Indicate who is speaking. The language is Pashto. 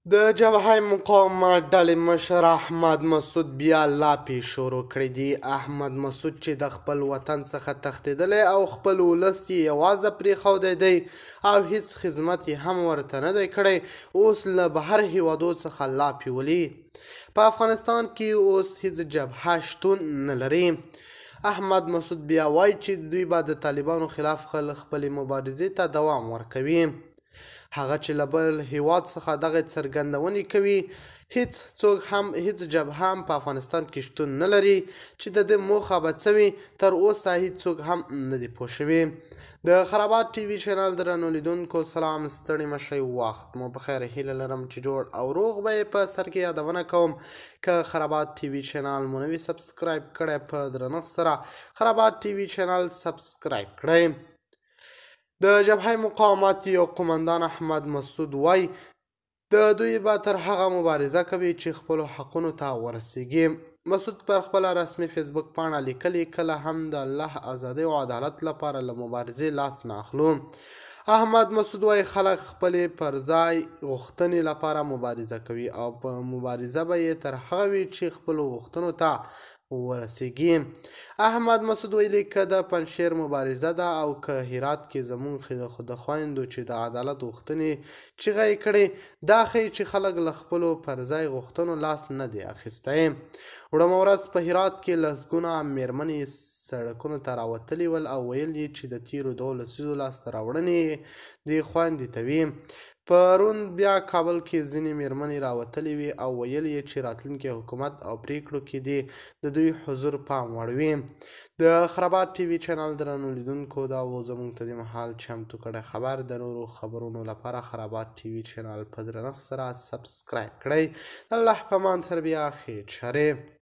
Speaker 1: د جبهه مقاومت ډلې مشر احمد مسعود بیا لاپې شروع کړې دي. احمد مسعود چې د خپل وطن څخه تښتېدلی او خپل ولس یې یوازې پرېښودی دی او هیڅ خدمت یې هم ورته نه دی کړی، اوس له بهر هیوادو څخه لاپې ولي. په افغانستان کې اوس هیڅ جبهه شتون نه لري. احمد مسعود بیا وایي چې دوی به د طالبانو خلاف خپلې مبارزې ته دوام ورکوي. هغه چې له بل هیواد څخه دغه څرګندونې کوي، هیڅ څوک هم هیڅ جبهه هم په افغانستان کې شتون نه لري چې د دې موخه به څه وي، تر اوسه هیڅوک هم نه دي پوه شوي. د خرابات ټي وي چینل درنو لیدونکو سلام، ستړي مه شئ، وخت مو په خیر. هیله لرم چې جوړ او روغ به یې. په سر کې یادونه کوم که خرابات ټي وي چینل مو نه وي سبسکرایب کړی، په درنښت سره خرابات ټي وي چینل سبسکرایب کړئ. د جبهه مقاومت یو قومندان احمد مسعود وایي د دوی به تر هغه مبارزه کوي چې خپلو حقونو ته ورسیږي. مسعود پر خپله رسمي فیسبوک پاڼه لیکلي، کله هم د الله، ازادۍ او عدالت لپاره له مبارزې لاس نه اخلو. احمد مسعود وایي خلک خپلې پر ځای غوښتنې لپاره مبارزه کوي او په مبارزه به یې تر هغه وي چې خپلو غوښتنو ته ورسیږي. احمد مسعود ویلي، که د پنجشیر مبارزه ده او که هرات کې زموږ د خویندو چې د عدالت غوښتنې چیغه یې کړې، دا ښیي چې خلک له خپلو پر ځای غوښتنو لاس نه دی اخیستی. وړمه ورځ په هرات کې لسګونه میرمنې سړکونو ته راوتلې ول او ویل یې چې د تیرو 2 لسیزو لاسته راوړنې یې دې خویندې ته وي. پرون بیا کابل کې ځینې میرمنې راوتلې وې او ویل یې چې راتلونکی حکومت او پریکړو کې دې د دوی حضور پام وړ وي. د خرابات ټي وي چینل درنو لیدونکو، دا و زموږ ته دې مهال چمتو کړی خبر. د نورو خبرونو لپاره خرابات ټي وي چینل په درنښت سره سبسکرایب کړئ. الله په امان، تر بیا، ښې چارې.